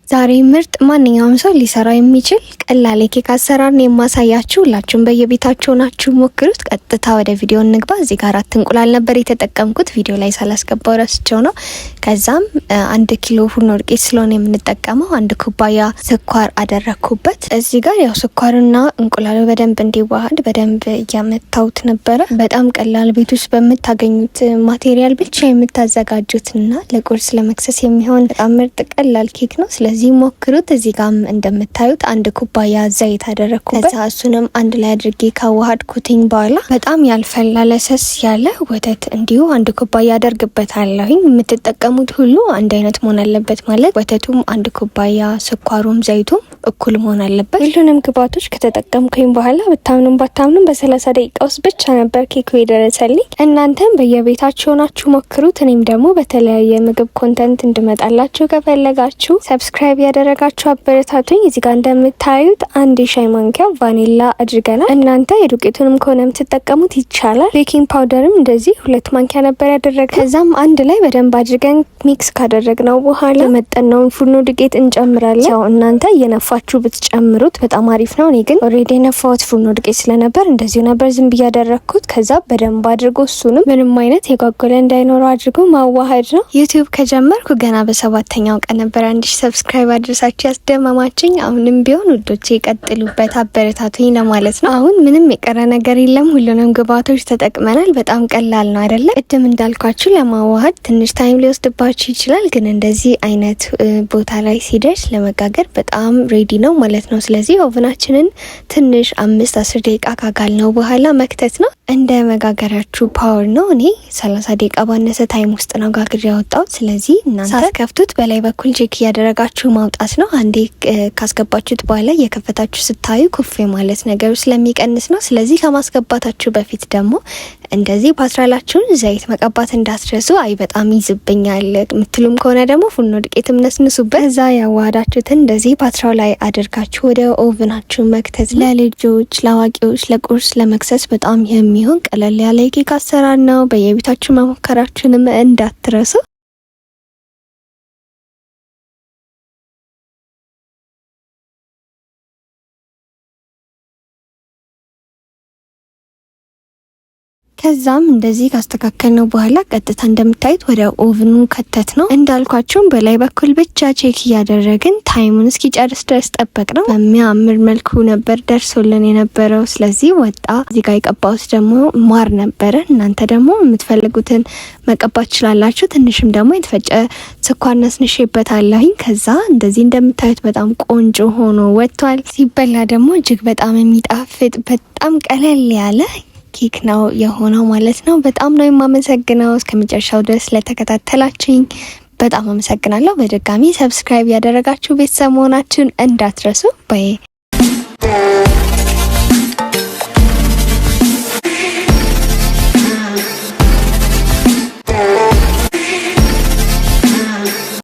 ዛሬ ምርጥ ማንኛውም ሰው ሊሰራ የሚችል ቀላል የኬክ አሰራር ነው የማሳያችሁ። ሁላችሁም በየቤታችሁ ናችሁ ሞክሩት። ቀጥታ ወደ ቪዲዮ እንግባ። እዚህ ጋር 4 እንቁላል ነበር የተጠቀምኩት፣ ቪዲዮ ላይ ሳላስገባው ረስቸው ነው። ከዛም 1 ኪሎ ፉርኖ ዱቄት ስለሆነ የምንጠቀመው 1 ኩባያ ስኳር አደረኩበት። እዚህ ጋር ያው ስኳርና እንቁላሉ በደንብ እንዲዋሃድ በደንብ እያመታሁት ነበረ። በጣም ቀላል ቤት ውስጥ በምታገኙት material ብቻ የምታዘጋጁትና ለቁርስ ለመክሰስ የሚሆን በጣም ምርጥ ቀላል ኬክ ነው። ስለዚህ ሞክሩት። እዚህ ጋም እንደምታዩት 1 ኩባያ ዘይት አደረግኩበት። ከዛ እሱንም አንድ ላይ አድርጌ ካዋሃድኩትኝ በኋላ በጣም ያልፈላ ለሰስ ያለ ወተት እንዲሁ 1 ኩባያ አደርግበታለሁኝ። የምትጠቀሙት ሁሉ አንድ አይነት መሆን አለበት፣ ማለት ወተቱም 1 ኩባያ፣ ስኳሩም ዘይቱም እኩል መሆን አለበት። ሁሉንም ግብአቶች ከተጠቀምኩኝ በኋላ ብታምኑም ባታምኑም በ30 ደቂቃ ውስጥ ብቻ ነበር ኬኩ የደረሰልኝ። እናንተም በየቤታችሁ ሆናችሁ ሞክሩት። እኔም ደግሞ በተለያየ ምግብ content እንድመጣላችሁ ከፈለጋችሁ subscribe ያደረጋችሁ አበረታቱኝ። እዚህ ጋር እንደምታዩት 1 የሻይ ማንኪያ ቫኒላ አድርገናል። እናንተ የዱቄቱንም ከሆነ የምትጠቀሙት ይቻላል። Baking powder ም እንደዚህ 2 ማንኪያ ነበር ያደረግነው። ከዛም አንድ ላይ በደንብ አድርገን mix ካደረግነው በኋላ የመጠነውን ፉርኖ ዱቄት እንጨምራለን። ያው እናንተ እየነፋችሁ ብትጨምሩት በጣም አሪፍ ነው። እኔ ግን already የነፋሁት ፉርኖ ዱቄት ስለነበር እንደዚሁ ነበር ዝም ብዬ ያደረግኩት። ከዛ በደንብ አድርጎ እሱንም ምንም አይነት የጓጎለ እንዳይኖረው አድርጎ ማዋሃድ ነው። YouTube ከጀመርኩ ገና በሰባተኛው ቀን ነበር 1000 subscribe አድርሳችሁ ያስደመማችኝ። አሁንም ቢሆን ውዶቼ ቀጥሉበት፣ አበረታቱኝ ለማለት ነው። አሁን ምንም የቀረ ነገር የለም። ሁሉንም ግብአቶች ተጠቅመናል። በጣም ቀላል ነው አይደለ? ቅድም እንዳልኳችሁ ለማዋሃድ ትንሽ time ሊወስድባችሁ ይችላል። ግን እንደዚህ አይነት ቦታ ላይ ሲደርስ ለመጋገር በጣም ready ነው ማለት ነው። ስለዚህ oven ኣችንን ትንሽ 5-10 ደቂቃ ካጋልነው በኋላ መክተት ነው። እንደ መጋገሪያችሁ power ነው። እኔ 30 ደቂቃ ባነሰ time ውስጥ ነው ጋግሬ ያወጣሁት። ስለዚህ እናንተ ሳትከፍቱት በላይ በኩል check እያደረጋችሁ ማውጣት ነው። አንዴ ካስገባችሁት በኋላ እየከፈታችሁ ስታዩ ኩፍ ማለት ነገሩ ስለሚቀንስ ነው። ስለዚህ ከማስገባታችሁ በፊት ደግሞ እንደዚህ ፓትራላችሁን ዘይት መቀባት እንዳትረሱ። አይ በጣም ይዝብኛል የምትሉም ከሆነ ደግሞ ፉርኖ ዱቄትም ነስንሱበት። እዛ ያዋሃዳችሁትን እንደዚህ ፓትራው ላይ አድርጋችሁ ወደ oven ኣችሁ መክተት። ለልጆች፣ ለአዋቂዎች፣ ለቁርስ ለመክሰስ በጣም የሚሆን ቀለል ያለ የኬክ አሰራር ነው። በየቤታችሁ መሞከራችሁንም እንዳትረሱ። ከዛም እንደዚህ ካስተካከልነው በኋላ ቀጥታ እንደምታዩት ወደ oven ኑ ከተትነው። እንዳልኳችሁም በላይ በኩል ብቻ check እያደረግን time ኡን እስኪጨርስ ድረስ ጠበቅነው። በሚያምር መልኩ ነበር ደርሶልን የነበረው። ስለዚህ ወጣ። እዚህ ጋር የቀባሁት ደግሞ ማር ነበረ። እናንተ ደግሞ የምትፈልጉትን መቀባት ትችላላችሁ። ትንሽም ደግሞ የተፈጨ ስኳር ነስንሼበታለሁኝ። ከዛ እንደዚህ እንደምታዩት በጣም ቆንጆ ሆኖ ወጥቷል። ሲበላ ደግሞ እጅግ በጣም የሚጣፍጥ በጣም ቀለል ያለ ኬክ ነው የሆነው ማለት ነው። በጣም ነው የማመሰግነው እስከ መጨረሻው ድረስ ስለተከታተላችሁኝ በጣም አመሰግናለሁ። በድጋሚ subscribe ያደረጋችሁ ቤተሰብ መሆናችሁን እንዳትረሱ። Bye.